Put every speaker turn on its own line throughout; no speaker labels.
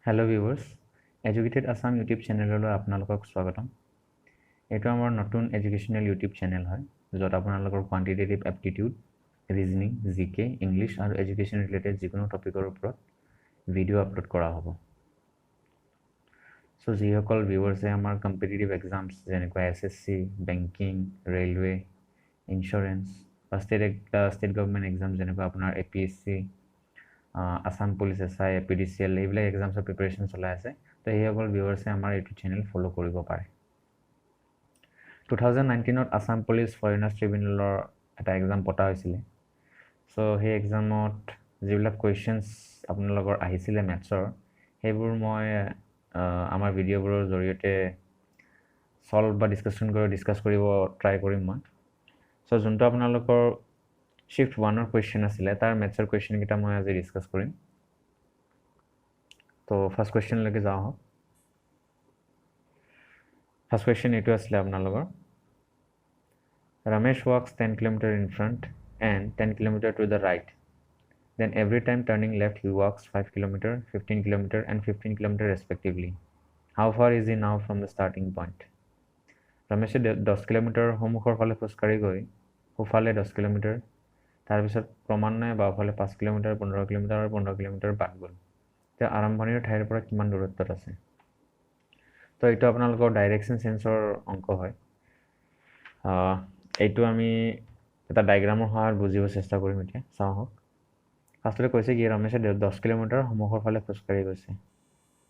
Hello viewers, educated Assam YouTube চেনেললৈ আপোনালোকক স্বাগতম। এইটো আমাৰ নতুন এডুকেশ্যনেল ইউটিউব চেনেল হয়, য'ত আপোনালোকৰ quantitative aptitude, reasoning, GK, English আৰু এডুকেশ্যন ৰিলেটেড যিকোনো টপিকৰ ওপৰত ভিডিঅ' আপলোড কৰা হ'ব। চ' যিসকল ভিউৱাৰ্ছে আমাৰ কম্পিটিটিভ এক্সামছ যেনেকুৱা SSC, banking, railway, insurance বা ষ্টেট গভৰ্ণমেণ্ট এক্সাম যেনেকুৱা আপোনাৰ APSC, Assam police SI, APDCL, এইবিলাক এক্সামছৰ প্ৰিপেৰেশ্যন চলাই আছে, তো সেইসকল ভিউৱাৰ্ছে আমাৰ এইটো চেনেল ফ'ল' কৰিব পাৰে। 2019ত আছাম পুলিচ ফৰেনাৰ্ছ ট্ৰিবিউনেলৰ এটা এক্সাম পতা হৈছিলে। চ' সেই এক্সামত যিবিলাক কুৱেশ্যনছ আপোনালোকৰ আহিছিলে মেথছৰ, সেইবোৰ মই আমাৰ ভিডিঅ'বোৰৰ জৰিয়তে ছল্ভ বা ডিছকাছ কৰিব ট্ৰাই কৰিম মই। চ' যোনটো আপোনালোকৰ শ্বিফ্ট ওৱানৰ কুৱেশ্যন আছিলে, তাৰ মেথছৰ কুৱেশ্যনকেইটা মই আজি ডিছকাছ কৰিম। তো ফাৰ্ষ্ট কুৱেশ্যনলৈকে যাওঁ আহক। ফাৰ্ষ্ট কুৱেশ্যন এইটো আছিলে আপোনালোকৰ, Ramesh walks 10 kilometer in front and 10 kilometer to the right. Then every time turning left he walks 5 kilometer, 15 kilometer and 15 kilometer respectively. How far is he now from the starting point? ৰমেশে 10 kilometre সন্মুখৰ ফালে খোজকাঢ়ি গৈ সোঁফালে 10 kilometre, তাৰপিছত ক্ৰমান্বয়ে বাওঁফালে 5 kilometre, 15 kilometre আৰু 15 কিলোমিটাৰ বাট গ'ল। তেওঁ আৰম্ভণিৰ ঠাইৰ পৰা কিমান দূৰত্বত আছে? তো এইটো আপোনালোকৰ ডাইৰেকশ্যন চেঞ্চৰ অংক হয়। এইটো আমি এটা ডায়েগ্ৰামৰ সহায়ত বুজিব চেষ্টা কৰিম। এতিয়া চাওঁ আহক। ফাৰ্ষ্টতে কৈছে কি, ৰমেশে 10 কিলোমিটাৰ সন্মুখৰ ফালে খোজকাঢ়ি গৈছে।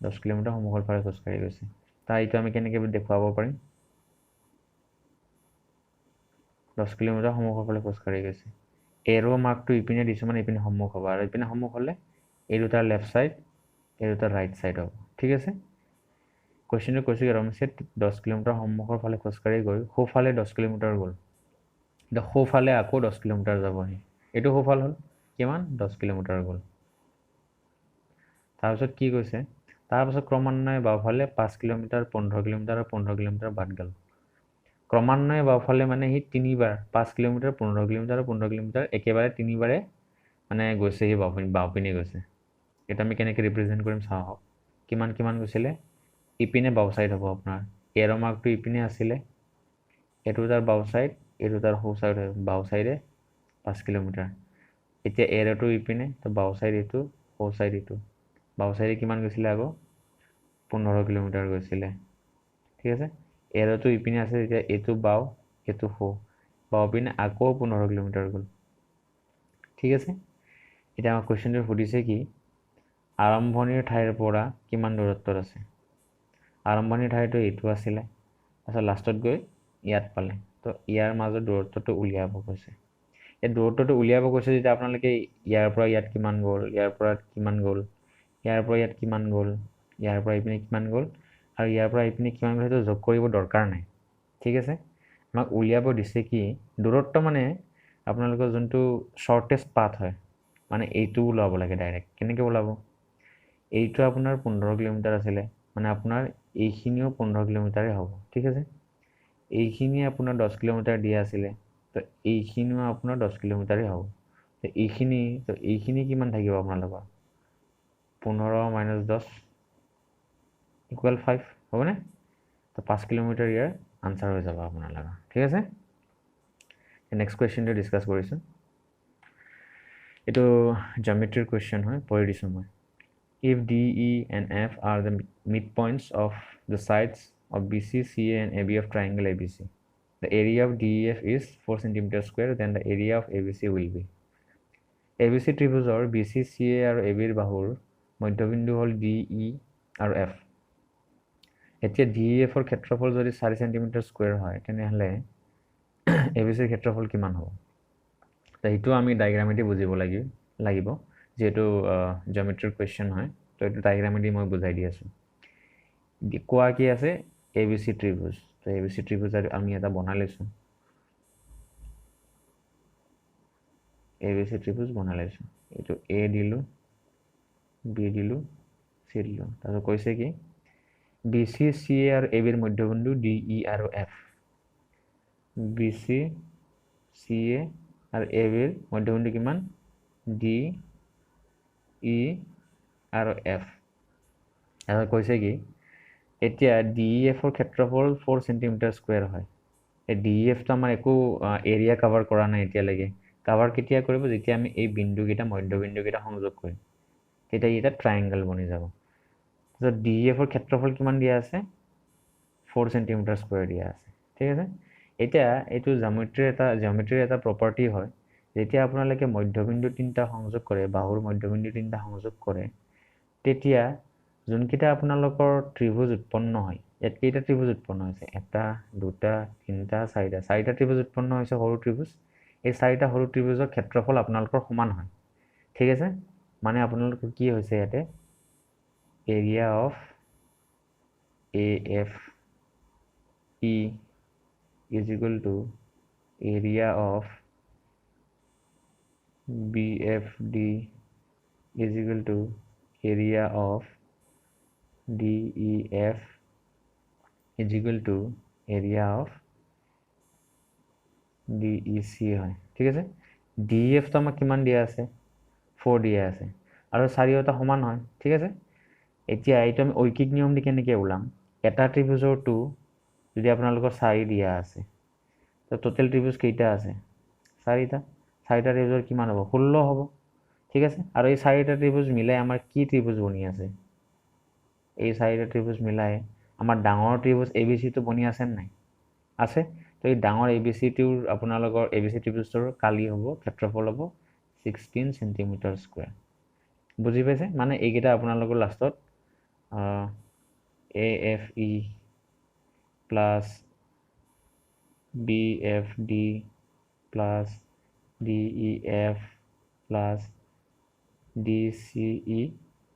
10 কিলোমিটাৰ সন্মুখৰ ফালে খোজকাঢ়ি গৈছে। তাৰ এইটো আমি কেনেকৈ দেখুৱাব পাৰিম? 10 কিলোমিটাৰ সন্মুখৰ ফালে খোজকাঢ়ি গৈছে। এৰ' মাৰ্কটো ইপিনে দিছোঁ, মানে ইপিনে সন্মুখ হ'ব, আৰু ইপিনে সন্মুখ হ'লে এই দুটাৰ লেফ্ট ছাইড, এই দুটাৰ ৰাইট ছাইড হ'ব। ঠিক আছে। কুৱেশ্যনটো কৈছে কি, ৰমেশে 10 কিলোমিটাৰ সন্মুখৰ ফালে খোজকাঢ়ি গৈ সোঁফালে 10 কিলোমিটাৰ গ'ল। এতিয়া সোঁফালে আকৌ 10 কিলোমিটাৰ যাবহি। এইটো সোঁফাল হ'ল কিমান? 10 কিলোমিটাৰ গ'ল। তাৰপিছত কি কৈছে? তাৰপাছত ক্ৰমান্বয়ে বাওঁফালে 5 কিলোমিটাৰ, 15 কিলোমিটাৰ আৰু 15 কিলোমিটাৰ বাট গ'ল। ক্ৰমান্বয়ে বাওঁফালে মানে সি তিনিবাৰ 5 কিলোমিটাৰ, 15 কিলোমিটাৰ আৰু 15 কিলোমিটাৰ একেবাৰে তিনিবাৰে মানে গৈছে, সি বাওঁপিনে গৈছে। এইটো আমি কেনেকৈ ৰিপ্ৰেজেণ্ট কৰিম চাওঁ আহক। কিমান কিমান গৈছিলে? ইপিনে বাওঁ ছাইড হ'ব আপোনাৰ, এৰ' মাৰ্কটো ইপিনে আছিলে, এইটো তাৰ বাওঁ ছাইড, এইটো তাৰ সোঁ ছাইড হয়। বাওঁ ছাইডে 5 কিলোমিটাৰ। এতিয়া এৰ'টো ইপিনে, তো বাওঁ ছাইড এইটো, সোঁ ছাইড এইটো। বাওঁ ছাইডে কিমান গৈছিলে আকৌ? 15 কিলোমিটাৰ গৈছিলে। ঠিক আছে। এৰ'টো ইপিনে আছে, তেতিয়া এইটো বাওঁ, এইটো সোঁ, বাওঁ পিনে আকৌ 15 কিলোমিটাৰ গ'ল। ঠিক আছে। এতিয়া আমাক কুৱেশ্যনটো সুধিছে কি, আৰম্ভণিৰ ঠাইৰ পৰা কিমান দূৰত্বত আছে? আৰম্ভণিৰ ঠাইটো এইটো আছিলে, তাৰপিছত লাষ্টত গৈ ইয়াত পালে। তো ইয়াৰ মাজত দূৰত্বটো উলিয়াব কৈছে। এই দূৰত্বটো উলিয়াব কৈছে যেতিয়া আপোনালোকে ইয়াৰ পৰা ইয়াত কিমান গ'ল, ইয়াৰ পৰা কিমান গ'ল, ইয়াৰ পৰা ইয়াত কিমান গ'ল, ইয়াৰ পৰা ইপিনে কিমান গ'ল, আৰু ইয়াৰ পৰা ইপিনে কিমান গ'ল, সেইটো যোগ কৰিব দৰকাৰ নাই। ঠিক আছে। আমাক উলিয়াব দিছে কি, দূৰত্ব মানে আপোনালোকৰ যোনটো শ্বৰ্টেষ্ট পাথ হয়, মানে এইটো ওলাব লাগে ডাইৰেক্ট। কেনেকৈ ওলাব? এইটো আপোনাৰ 15 কিলোমিটাৰ আছিলে, মানে আপোনাৰ এইখিনিও 15 কিলোমিটাৰে হ'ব। ঠিক আছে। এইখিনি আপোনাৰ 10 কিলোমিটাৰ দিয়া আছিলে, তো এইখিনিও আপোনাৰ 10 কিলোমিটাৰেই হ'ব। তো এইখিনি কিমান থাকিব আপোনালোকৰ? 15 মাইনাছ 10 ইকুৱেল 5 হ'বনে? তো 5 কিলোমিটাৰ ইয়াৰ আনচাৰ হৈ যাব আপোনালোকৰ। ঠিক আছে। নেক্সট কুৱেশ্যনটো ডিছকাছ কৰিছোঁ। এইটো জিঅ'মেট্ৰিৰ কুৱেশ্যন হয়, পঢ়ি দিছোঁ মই। If D, E and F are the midpoints of the sides of BC, CA and AB of triangle ABC, the area of DEF is 4 centimeter square, then the area of ABC will be. ABC ত্ৰিভুজৰ BC, CA আৰু AB ৰ বাহুৰ মধ্যবিন্দু হ'ল D, E আৰু F। এতিয়া DEF ৰ ক্ষেত্ৰফল যদি 4 centimetre square হয়, তেনেহ'লে ABC ৰ ক্ষেত্ৰফল কিমান হ'ব? তো সেইটো আমি ডায়েগ্ৰামেদি বুজিব লাগিব, যিহেতু জিঅ'মেট্ৰিৰ কুৱেশ্যন হয়, তো এইটো ডায়েগ্ৰামেদি মই বুজাই দি আছোঁ। কোৱা কি আছে? A B C ত্ৰিভুজ। তো এ বি চি ত্ৰিভুজ আমি এটা বনাই লৈছোঁ, এ বি চি ত্ৰিভুজ বনাই লৈছোঁ। এইটো এ দিলোঁ, বি দিলোঁ, চি দিলোঁ। তাৰপিছত কৈছে কি, বি চি, চি এ আৰু এ বিৰ মধ্যবিন্দু ডি, ই আৰু এফ। বি চি, চি এ আৰু এ বিৰ মধ্যবিন্দু কিমান? ডি, ই আৰু এফ। তাৰপিছত কৈছে কি এতিয়া ডি ই এফৰ ক্ষেত্ৰফল 4 চেণ্টিমিটাৰ স্কুৱেৰ হয়। এই ডি ই এফটো আমাৰ একো এৰিয়া কাভাৰ কৰা নাই এতিয়ালৈকে। কাভাৰ কেতিয়া কৰিব? যেতিয়া আমি এই বিন্দুকেইটা, মধ্যবিন্দুকেইটা সংযোগ কৰিম, তেতিয়া ই এটা ট্ৰায়েংগল বনি যাব। তাৰপিছত ডি ই এফৰ ক্ষেত্ৰফল কিমান দিয়া আছে? 4 চেণ্টিমিটাৰ স্কুৱেৰ দিয়া আছে। ঠিক আছে। এতিয়া এইটো জিঅ'মেট্ৰিৰ এটা প্ৰপাৰ্টি হয়, যেতিয়া আপোনালোকে মধ্যবিন্দু তিনিটা সংযোগ কৰে, বাহুৰ মধ্যবিন্দু তিনিটা সংযোগ কৰে, তেতিয়া যোনকেইটা আপোনালোকৰ ত্ৰিভুজ উৎপন্ন হয়, ইয়াত কেইটা ত্ৰিভুজ উৎপন্ন হৈছে? এটা, দুটা, তিনিটা, চাৰিটা। চাৰিটা ত্ৰিভুজ উৎপন্ন হৈছে, সৰু ত্ৰিভুজ। এই চাৰিটা সৰু ত্ৰিভুজৰ ক্ষেত্ৰফল আপোনালোকৰ সমান হয়। ঠিক আছে। মানে আপোনালোকৰ কি হৈছে ইয়াতে? Area of A F E is equal to area of B F D is equal to area of D E F is equal to area of D E C হয়। ঠিক আছে। ডি এফটো আমাক কিমান দিয়া আছে? 4 দিয়া আছে, আৰু চাৰিওটা সমান হয়। ঠিক আছে। এতিয়া এইটো আমি ঐকিক নিয়ম দি কেনেকৈ ওলাম? এটা ত্ৰিভুজৰটো যদি আপোনালোকৰ 4 দিয়া আছে, তো টোটেল ত্ৰিভুজ কেইটা আছে? চাৰিটা। চাৰিটা ত্ৰিভুজৰ কিমান হ'ব? 16 হ'ব। ঠিক আছে। আৰু এই চাৰিটা ত্ৰিভুজ মিলাই আমাৰ কি ত্ৰিভুজ বনি আছে? এই চাৰিটা ত্ৰিভুজ মিলাই আমাৰ ডাঙৰ ত্ৰিভুজ এ বি চিটো বনি আছে নাই? আছে। তো এই ডাঙৰ এ বি চিটোৰ আপোনালোকৰ এ বি চি ত্ৰিভুজটোৰ কালি হ'ব, ক্ষেত্ৰফল হ'ব 16 চেণ্টিমিটাৰ স্কুৱেৰ। বুজি পাইছে? মানে এইকেইটা আপোনালোকৰ লাষ্টত A F E plus B F D plus D E F plus D C E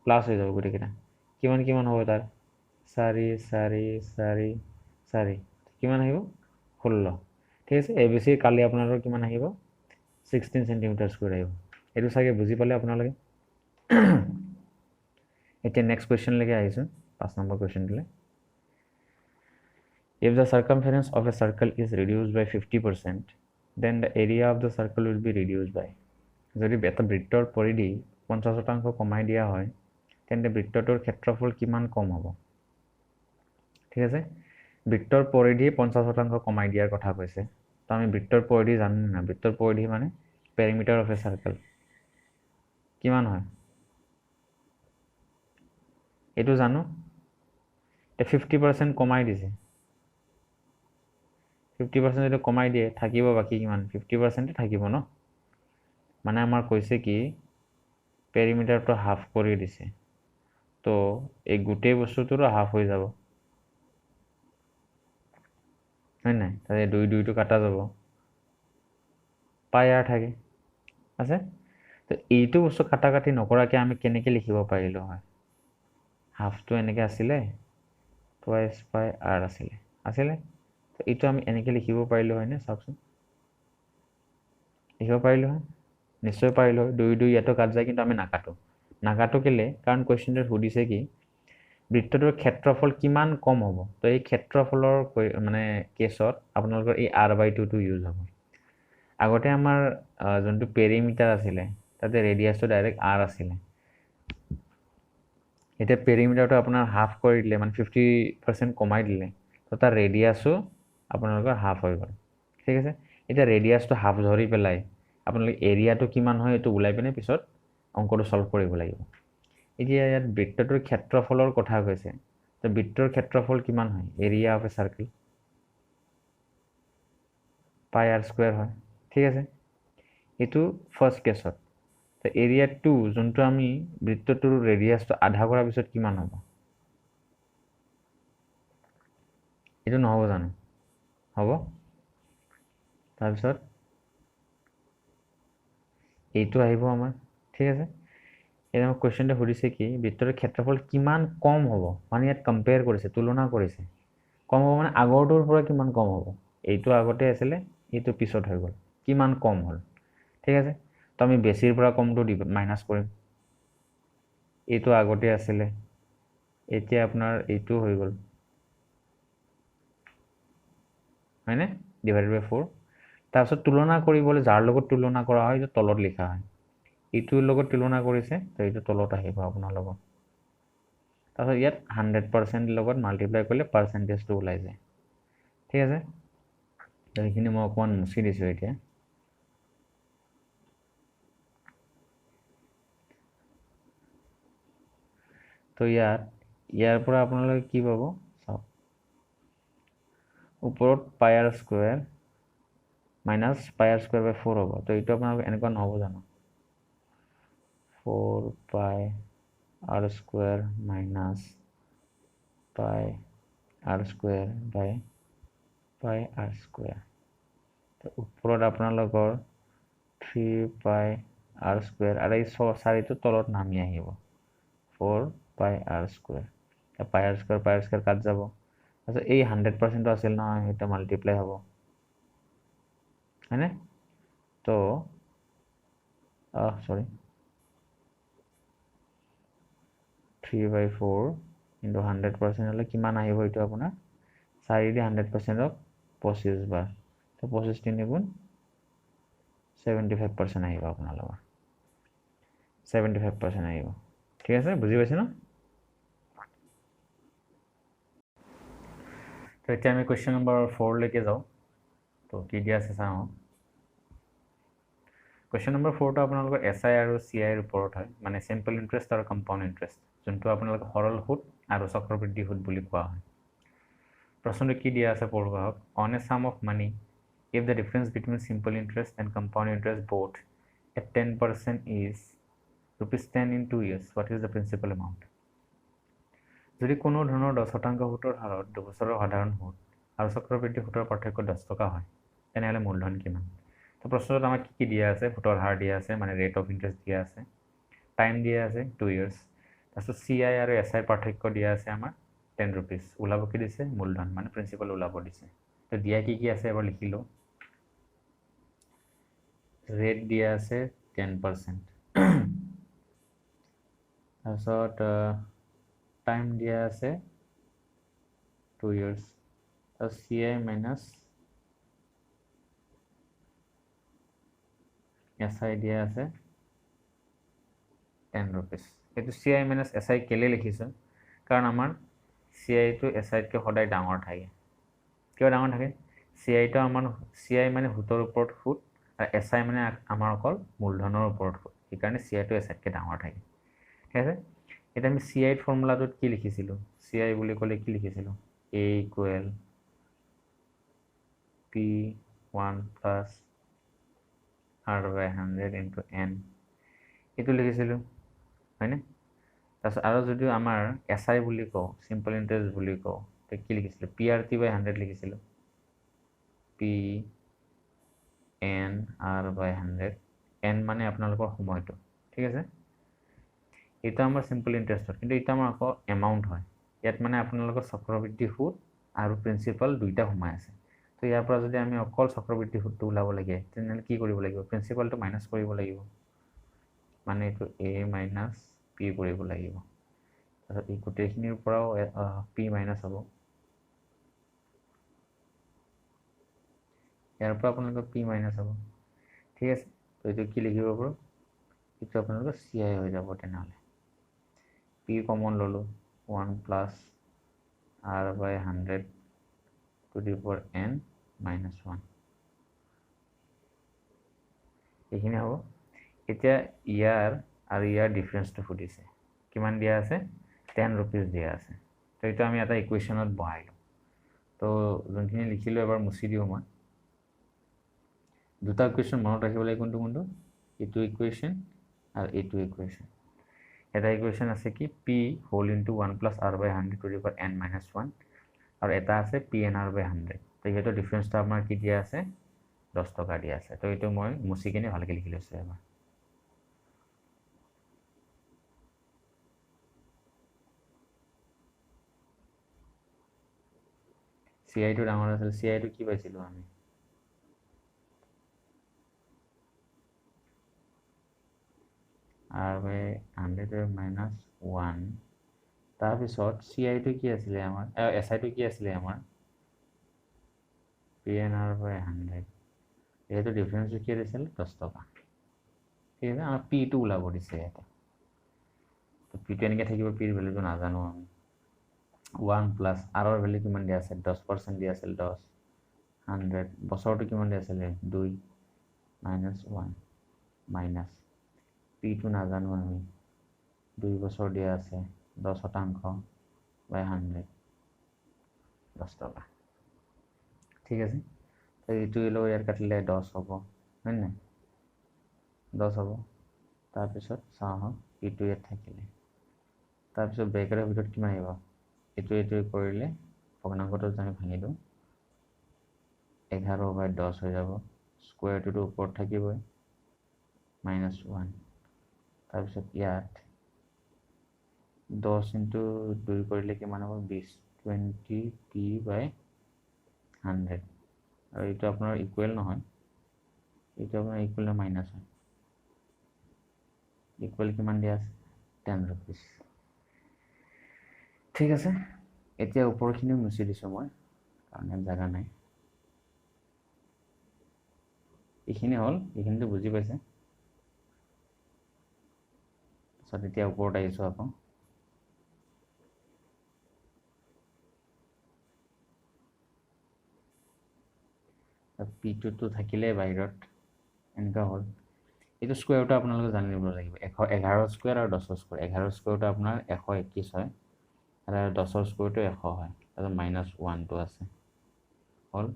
plus হৈ যাব গোটেইকেইটা। কিমান কিমান হ'ব তাৰ? 4 4 4 4, কিমান আহিব? 16। ঠিক আছে। এ বি চিৰ কালি আপোনালোকৰ কিমান আহিব? 16 চেণ্টিমিটাৰ স্কুৱেৰ আহিব। এইটো চাগে বুজি পালে আপোনালোকে। এতিয়া নেক্সট কুৱেশ্যনলৈকে আহিছোঁ, 5 number কুৱেশ্যনটোলৈ। If the circumference of a circle is reduced by 50%, then the area of the circle will be reduced by. যদি এটা বৃত্তৰ পৰিধি 50% কমাই দিয়া হয়, তেন্তে বৃত্তটোৰ ক্ষেত্ৰফল কিমান কম হ'ব? ঠিক আছে। বৃত্তৰ পৰিধি 50% কমাই দিয়াৰ কথা কৈছে। তো আমি বৃত্তৰ পৰিধি জানো না? বৃত্তৰ পৰিধি মানে পেৰিমিটাৰ অফ এ চাৰ্কেল কিমান হয় এইটো জানো। এতিয়া 50% কমাই দিছে, 50% যদি কমাই দিয়ে থাকিব বাকী কিমান? 50% থাকিব ন। মানে আমাৰ কৈছে কি পেৰিমিটাৰটো হাফ কৰি দিছে, তো এই গোটেই বস্তুটোৰো হাফ হৈ যাব, হয় নাই? তাতে দুই দুইটো কাটা যাব, পাই আৰ থাকে আছে। তো এইটো বস্তু কাটা কাটি নকৰাকৈ আমি কেনেকৈ লিখিব পাৰিলোঁ হয়? হাফটো এনেকৈ আছিলে, টুৱাইচ পাই আৰ আছিলে। তো এইটো আমি এনেকৈ লিখিব পাৰিলোঁ হয়নে? চাওকচোন, লিখিব পাৰিলোঁ হয়, নিশ্চয় পাৰিলোঁ হয়। দুই দুই ইয়াতো কাট যায়, কিন্তু আমি নাকাটো। নাকাটো কেলৈ? কাৰণ কুৱেশ্যনটোত সুধিছে কি বৃত্তটোৰ ক্ষেত্ৰফল কিমান কম হ'ব। তো এই ক্ষেত্ৰফলৰ মানে কেছত আপোনালোকৰ এই আৰ বাই টুটো ইউজ হ'ব। আগতে আমাৰ যোনটো পেৰিমিটাৰ আছিলে তাতে ৰেডিয়াছটো ডাইৰেক্ট আৰ আছিলে। এতিয়া পেৰিমিটাৰটো আপোনাৰ হাফ কৰি দিলে, মানে 50% কমাই দিলে, তো তাৰ ৰেডিয়াছো আপোনালোকৰ হাফ হৈ গ'ল। ঠিক আছে। এতিয়া ৰেডিয়াছটো হাফ ধৰি পেলাই আপোনালোকে এৰিয়াটো কিমান হয় এইটো ওলাই পিনে পিছত অংকটো ছল্ভ কৰিব লাগিব। এতিয়া ইয়াত বৃত্তটোৰ ক্ষেত্ৰফলৰ কথা কৈছে, তো বৃত্তৰ ক্ষেত্ৰফল কিমান হয়? Area of a circle pi r square হয়। ঠিক আছে। এইটো ফাৰ্ষ্ট কেছত। তো এৰিয়া টু যোনটো আমি বৃত্তটোৰ ৰেডিয়াছটো আধা কৰাৰ পিছত কিমান হ'ব? এইটো নহ'ব জানো? হ'ব। তাৰপিছত এইটো আহিব আমাৰ। ঠিক আছে। এতিয়া আমাক কুৱেশ্যনটো সুধিছে কি বৃত্তৰ ক্ষেত্ৰফল কিমান কম হ'ব, মানে ইয়াত কম্পেয়াৰ কৰিছে, তুলনা কৰিছে। কম হ'ব মানে আগৰটোৰ পৰা কিমান কম হ'ব? এইটো আগতে আছিলে, এইটো পিছত হৈ গ'ল, কিমান কম হ'ল। ঠিক আছে। তো আমি বেছিৰ পৰা কমটো দি মাইনাছ কৰিম। এইটো আগতে আছিলে, এতিয়া আপোনাৰ এইটো হৈ গ'ল, হয়নে? ডিভাইডেড বাই 4। তাৰপিছত তুলনা কৰিবলৈ যাৰ লগত তুলনা কৰা হয় এইটো তলত লিখা হয়। এইটোৰ লগত তুলনা কৰিছে, তো এইটো তলত আহিব আপোনালোকৰ। তাৰপিছত ইয়াত 100% লগত মাল্টিপ্লাই কৰিলে পাৰ্চেণ্টেজটো ওলাই যায়। ঠিক আছে, তো সেইখিনি মই অকণমান মুচি দিছোঁ এতিয়া। তো ইয়াত ইয়াৰ পৰা আপোনালোকে কি পাব চাওক, ওপৰত pi r square minus pi r square by 4 হ'ব। তো এইটো আপোনালোকে এনেকুৱা নহ'ব জানো, 4 pi r square minus pi r square by pi r square. তো ওপৰত আপোনালোকৰ 3 পাই আৰ স্কুৱেৰ আৰু এই 4টো তলত নামি আহিব, 4 pi r square. Pi r square pi r square কাট যাব। তাৰপিছত এই 100%টো আছিল নহয়, সেইটো মাল্টিপ্লাই হ'ব, হয়নে? তো চৰি, 3/4 ইণ্টু 100% হ'লে কিমান আহিব এইটো আপোনাৰ 4 দি 100%ক 25 বাৰ, তো 25 3 গুণ 75% আহিব আপোনালোকৰ, 75% আহিব। ঠিক আছে, বুজি পাইছে ন? তো এতিয়া আমি কুৱেশ্যন নম্বৰ 4লৈকে যাওঁ। তো কি দিয়া আছে চাওঁ। কুৱেশ্যন নম্বৰ 4টো আপোনালোকৰ এছ I আৰু চি আইৰ ওপৰত হয়, মানে চিম্পল ইণ্টাৰেষ্ট আৰু কম্পাউণ্ড ইণ্টাৰেষ্ট, যোনটো আপোনালোকে সৰল সুদ আৰু চক্ৰবৃদ্ধি সুদ বুলি কোৱা হয়। প্ৰশ্নটো কি দিয়া আছে পঢ়ো আহক। On a sum of money if the difference between simple interest and compound interest both at 10% is rupees 10 in 2 years, what is the principal amount? যদি কোনো ধৰণৰ 10% সুতৰ হাৰত 2 বছৰৰ সাধাৰণ সুদ আৰু চক্ৰবৃদ্ধি সুতৰ পাৰ্থক্য 10 টকা হয়, তেনেহ'লে মূলধন কিমান? তো প্ৰশ্নটোত আমাক কি কি দিয়া আছে? সুতৰ হাৰ দিয়া আছে, মানে ৰেট অফ ইণ্টাৰেষ্ট দিয়া আছে, টাইম দিয়া আছে 2 ইয়াৰ্ছ, তাৰপিছত চি I আৰু এছ আইৰ পাৰ্থক্য দিয়া আছে আমাৰ 10 ৰুপিজ। ওলাব কি দিছে? মূলধন, মানে প্ৰিন্সিপাল ওলাব দিছে। তো দিয়া কি কি আছে এবাৰ লিখি লওঁ। ৰেট দিয়া আছে 10%, তাৰপিছত টাইম দিয়া আছে 2 ইয়াৰ্ছ, তাৰপিছত C I minus S I দিয়া আছে 10 ৰুপিজ। এইটো C I minus S I কেলৈ লিখিছোঁ? কাৰণ আমাৰ চি আইটো এছ আইতকৈ সদায় ডাঙৰ থাকে। কিয় ডাঙৰ থাকে? চি আইটো আমাৰ চি I মানে সুতৰ ওপৰত সুদ আৰু এছ I মানে আমাৰ অকল মূলধনৰ ওপৰত সুদ, সেইকাৰণে চি আইটো এছ আইতকৈ ডাঙৰ থাকে। ঠিক আছে, এতিয়া আমি চি আইৰ ফৰ্মুলাটোত কি লিখিছিলোঁ? চি I বুলি ক'লে কি লিখিছিলোঁ? A equal P 1 plus R by 100 into N, এইটো লিখিছিলোঁ, হয়নে? তাৰপিছত আৰু যদিও আমাৰ এছ I বুলি কওঁ, চিম্পল ইণ্টাৰেষ্ট বুলি কওঁ, তো কি লিখিছিলোঁ? পি আৰ টি বাই 100 লিখিছিলোঁ, P N R by 100। N মানে আপোনালোকৰ সময়টো। ঠিক আছে, এইটো আমাৰ চিম্পল ইণ্টাৰেষ্টত, কিন্তু এইটো আমাৰ আকৌ এমাউণ্ট হয়। ইয়াত মানে আপোনালোকৰ চক্ৰবৃদ্ধি সুদ আৰু প্ৰিন্সিপাল দুইটা সোমাই আছে। তো ইয়াৰ পৰা যদি আমি অকল চক্ৰবৃদ্ধি সুদটো ওলাব লাগে, তেনেহ'লে কি কৰিব লাগিব? প্ৰিন্সিপালটো মাইনাছ কৰিব লাগিব, মানে এইটো এ মাইনাছ পি কৰিব লাগিব। তাৰপিছত এই গোটেইখিনিৰ পৰাও পি মাইনাছ হ'ব, ইয়াৰ পৰা আপোনালোকৰ পি মাইনাছ হ'ব। ঠিক আছে, তো এইটো কি লিখিব পাৰোঁ? এইটো আপোনালোকৰ চি I হৈ যাব। তেনেহ'লে পি কমন ল'লোঁ, 1 plus R by 100 to the power N minus 1, এইখিনি হ'ব। এতিয়া ইয়াৰ আৰু ইয়াৰ ডিফাৰেঞ্চটো সুধিছে, কিমান দিয়া আছে? 10 ৰুপিজ দিয়া আছে। তো এইটো আমি এটা ইকুৱেশ্যনত বহাই লওঁ। তো যোনখিনি লিখিলোঁ এবাৰ মুচি দিওঁ মই। দুটা ইকুৱেশ্যন মনত ৰাখিব লাগে, কোনটো কোনটো? এইটো ইকুৱেশ্যন আৰু এইটো ইকুৱেশ্যন। এটা ইকুৱেশ্যন আছে কি P whole into 1 plus R by 100 to the power N minus 1, আৰু এটা আছে পি এন আৰ বাই 100। তো সিহঁতৰ ডিফাৰেঞ্চটো আমাৰ কি দিয়া আছে? 10 টকা দিয়া আছে। তো এইটো মই মুচি কিনে ভালকৈ লিখি লৈছোঁ এবাৰ। চি আইটো ডাঙৰ আছিল, চি আইটো কি পাইছিলোঁ আমি? আৰ বাই 100 মাইনাছ 1। তাৰপিছত চি আইটো কি আছিলে আমাৰ? এছ আইটো কি আছিলে আমাৰ? পি এন আৰ বাই 100। এইটো ডিফাৰেঞ্চটো কি দিছিল? 10 টকা। ঠিক আছে, আমাৰ পিটো ওলাব দিছে ইয়াতে। তো পিটো এনেকৈ থাকিব, পিৰ ভেলুটো নাজানো আমি। ওৱান প্লাছ আৰৰ ভেলু কিমান দিয়া আছে, 10% দিয়া আছিল, 10 100, বছৰটো কিমান দিয়া আছিলে 2 মাইনাছ ওৱান মাইনাছ পিটো নাজানো আমি, 2 বছৰ দিয়া আছে, 10% বাই 100, 10 টকা। ঠিক আছে, তো এইটো লগত ইয়াত কাটিলে 10 হ'ব, হয় নাই, 10 হ'ব। তাৰপিছত চাওঁ আহক এইটো ইয়াত থাকিলে, তাৰপিছত ব্ৰেকেটৰ ভিতৰত কিমান আহিব, এইটো এইটো কৰিলে ভগ্নাংশটো আমি ভাঙি দিওঁ, 11/10 হৈ যাব, স্কুৱেৰটোতো ওপৰত থাকিবই, মাইনাছ ওৱান। তাৰপিছত ইয়াত 10 ইনটু 2 কৰিলে কিমান হ'ব, 20, টুৱেণ্টি পি বাই 100। আৰু এইটো আপোনাৰ ইকুৱেল নহয়, এইটো আপোনাৰ ইকুৱেল মাইনাছ হয়, ইকুৱেল কিমান দিয়া আছে, 10 ৰুপিজ। ঠিক আছে, এতিয়া ওপৰখিনিও মুচি দিছোঁ মই, কাৰণ ইয়াত জেগা নাই। এইখিনি হ'ল, এইখিনিতো বুজি পাইছে। তাৰপিছত এতিয়া ওপৰত আহিছোঁ আকৌ, পিটোতো থাকিলে বাহিৰত, এনেকুৱা হ'ল। এইটো স্কুৱেৰটো আপোনালোকে জানি ল'ব লাগিব, 11 স্কুৱেৰ আৰু 10 স্কুৱেৰ। 11 স্কুৱেৰটো আপোনাৰ 121 হয়, আৰু 10 স্কুৱেৰটো 100 হয়, তাৰপিছত মাইনাছ ওৱানটো আছে, হ'ল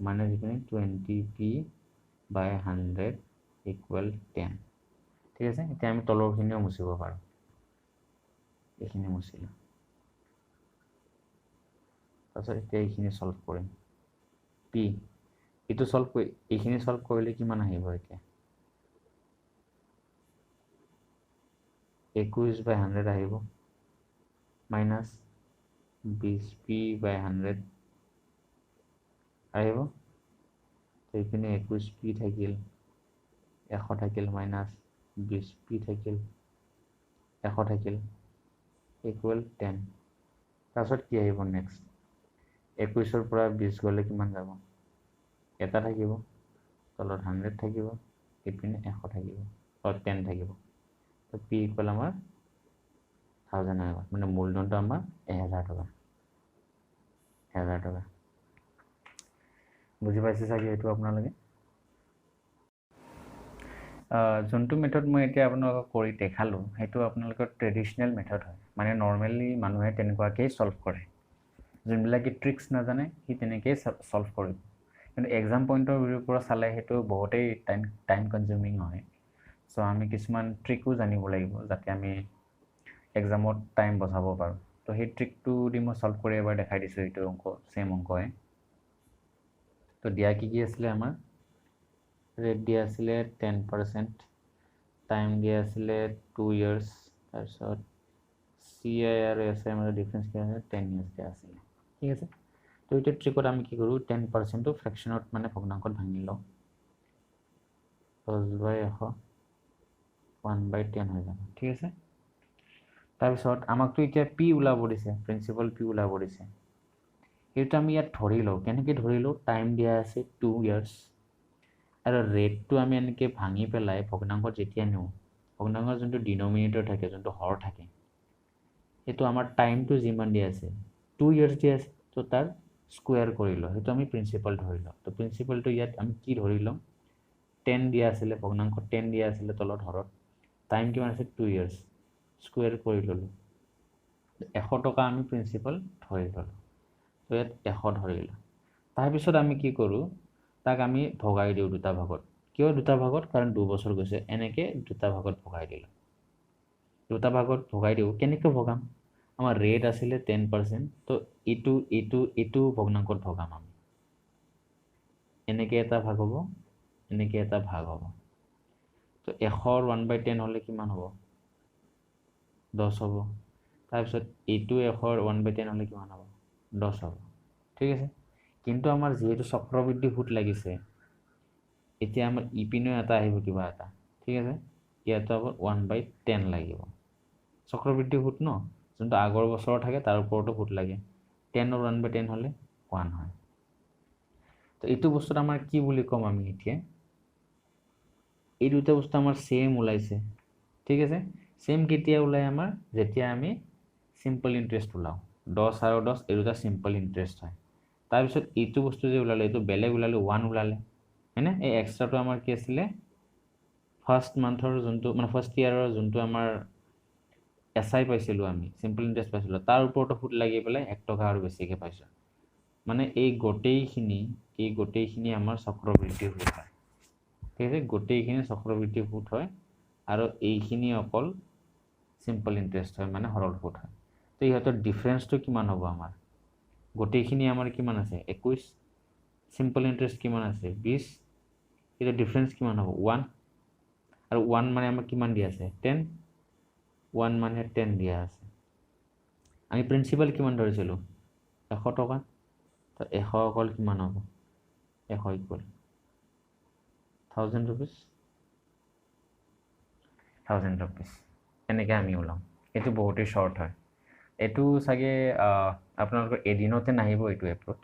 মাইনাছ এইখিনি টুৱেণ্টি পি বাই 100 ইকুৱেল 10। ঠিক আছে, এতিয়া আমি তলৰখিনিও মুচিব পাৰোঁ, এইখিনি মুচিলোঁ। তাৰপিছত এতিয়া এইখিনি চল্ভ কৰিম, পি এইটো চল্ভ কৰি এইখিনি চল্ভ কৰিলে কিমান আহিব, এতিয়া 21/100 আহিব, মাইনাছ 20 পি বাই 100 আহিব। এইপিনে 21 পি থাকিল, 100 থাকিল, মাইনাছ 20 পি থাকিল, 100 থাকিল, ইকুৱেল 10। তাৰপিছত কি আহিব নেক্সট, 21ৰ পৰা 20 গ'লে কিমান যাব, এটা থাকিব, তলত 100 থাকিব, এইপিনে 100 থাকিব, 10 থাকিব। তো পি ইকুৱেল আমাৰ 1000 হৈ গ'ল, মানে মূলধনটো আমাৰ 1000 টকা, 1000 টকা। বুজি পাইছে চাগে এইটো আপোনালোকে। যোনটো মেথড মই এতিয়া আপোনালোকক কৰি দেখালোঁ, সেইটো আপোনালোকৰ ট্ৰেডিশ্যনেল মেথড হয়, মানে নৰ্মেলি মানুহে তেনেকুৱাকেই ছল্ভ কৰে। যোনবিলাকে ট্ৰিক্স নাজানে সি তেনেকেই ছল্ভ কৰিব, কিন্তু এক্সাম পইণ্টৰ ভিউৰ পৰা চালে সেইটো বহুতেই টাইম কনজিউমিং হয়। চ' আমি কিছুমান ট্ৰিকো জানিব লাগিব, যাতে আমি এক্সামত টাইম বচাব পাৰোঁ। তো সেই ট্ৰিকটো দি মই ছল্ভ কৰি এবাৰ দেখাই দিছোঁ, এইটো অংক ছেইম অংকই। তো দিয়া কি কি আছিলে আমাৰ, ৰেট দিয়া আছিলে 10%, টাইম দিয়া আছিলে 2 ইয়াৰ্ছ, তাৰপিছত চি I আৰু এছ আইৰ মাজত ডিফাৰেঞ্চ কিমান আছিলে, 10 ইয়াৰ্ছ দিয়া আছিলে। ঠিক আছে, তো এইটো ট্ৰিকত আমি কি কৰোঁ, 10%টো ফ্ৰেকশ্যনত মানে ভগ্নাংশত ভাঙি লওঁ, 10/100 1/10 হৈ যাব। ঠিক আছে, তাৰপিছত আমাকতো এতিয়া পি ওলাব দিছে, প্ৰিন্সিপাল পি ওলাব দিছে, সেইটো আমি ইয়াত ধৰি লওঁ। কেনেকৈ ধৰি লওঁ, টাইম দিয়া আছে 2 ইয়াৰ্ছ, আৰু ৰেটটো আমি এনেকৈ ভাঙি পেলাই ভগ্নাংশত যেতিয়া নিওঁ, ভগ্নাংশৰ যোনটো ডিনমিনেটৰ থাকে, যোনটো হৰ থাকে, সেইটো আমাৰ টাইমটো যিমান দিয়া আছে 2 ইয়াৰ্ছ দিয়া আছে, তো তাৰ স্কুৱেৰ কৰি লওঁ, সেইটো আমি প্ৰিন্সিপাল ধৰি লওঁ। তো প্ৰিন্সিপালটো ইয়াত আমি কি ধৰি ল'ম, 10 দিয়া আছিলে, ভগ্নাংশ 10 দিয়া আছিলে তলত হৰত, টাইম কিমান আছে 2 ইয়াৰ্ছ, স্কুৱেৰ কৰি ল'লোঁ, 100 টকা আমি প্ৰিন্সিপাল ধৰি ল'লোঁ, তো ইয়াত 100 ধৰিলোঁ। তাৰপিছত আমি কি কৰোঁ, তাক আমি ভগাই দিওঁ দুটা ভাগত। কিয় দুটা ভাগত, কাৰণ 2 বছৰ গৈছে, এনেকৈ দুটা ভাগত ভগাই দিলোঁ। দুটা ভাগত ভগাই দিওঁ, কেনেকৈ ভগাম, আমাৰ ৰেট আছিলে 10%, তো এইটো এইটো এইটো ভগ্নাংশত ভগাম আমি, এনেকৈ এটা ভাগ হ'ব, এনেকৈ এটা ভাগ হ'ব। তো 100ৰ 1/10 হ'লে কিমান হ'ব, 10 হ'ব। তাৰপিছত এইটো 100ৰ 1/10 হ'লে কিমান হ'ব, 10 হ'ব। ঠিক আছে, কিন্তু আমাৰ যিহেতু চক্ৰবৃদ্ধি সুত লাগিছে, এতিয়া আমাৰ ইপিনেও এটা আহিব কিবা এটা। ঠিক আছে, ইয়াতো আমাৰ 1/10 লাগিব, চক্ৰবৃদ্ধি সুত ন, যোনটো আগৰ বছৰৰ থাকে তাৰ ওপৰতো সুত লাগে, 10ৰ 1/10 হ'লে 1 হয়। তো এইটো বস্তুত আমাৰ কি বুলি ক'ম আমি এতিয়া, এই দুটা বস্তু আমাৰ ছেইম ওলাইছে। ঠিক আছে, ছেম কেতিয়া ওলায় আমাৰ, যেতিয়া আমি চিম্পল ইণ্টাৰেষ্ট ওলাওঁ, 10 আৰু 10 এই দুটা চিম্পল ইণ্টাৰেষ্ট হয়। তাৰপিছত এইটো বস্তু যে ওলালে এইটো বেলেগ ওলালে, 1 ওলালে, হয়নে? এই এক্সট্ৰাটো আমাৰ কি আছিলে, ফাৰ্ষ্ট মান্থৰ যোনটো মানে ফাৰ্ষ্ট ইয়াৰৰ যোনটো আমাৰ এছ I পাইছিলোঁ আমি, চিম্পল ইণ্টাৰেষ্ট পাইছিলোঁ, তাৰ ওপৰতো সুত লাগি পেলাই 1 টকা আৰু বেছিকৈ পাইছোঁ। মানে এই গোটেইখিনি আমাৰ চক্ৰবৃদ্ধি সুত হয়, ঠিক আছে? গোটেইখিনি চক্ৰবৃদ্ধি সুত হয় আৰু এইখিনি অকল চিম্পল ইণ্টাৰেষ্ট হয়, মানে সৰল সুত হয়। তো ইহঁতৰ ডিফাৰেঞ্চটো কিমান হ'ব আমাৰ, গোটেইখিনি আমাৰ কিমান আছে 21, চিম্পল ইণ্টাৰেষ্ট কিমান আছে 20, এতিয়া ডিফাৰেঞ্চ কিমান হ'ব 1, আৰু 1 মানে আমাক কিমান দিয়া আছে 10, 1 মানে 10 দিয়া আছে। আমি প্ৰিন্সিপাল কিমান ধৰিছিলোঁ 100 টকা, তো 100 অকল কিমান হ'ব 100 ইকুৱেল 1000 ৰুপিজ, 1000 ৰুপিজ। এনেকৈ আমি ওলাম। এইটো বহুতেই শ্বৰ্ট হয়, এইটো চাগে আপোনালোকৰ এদিনতে নাহিব এইটো এপ্ৰ'চ।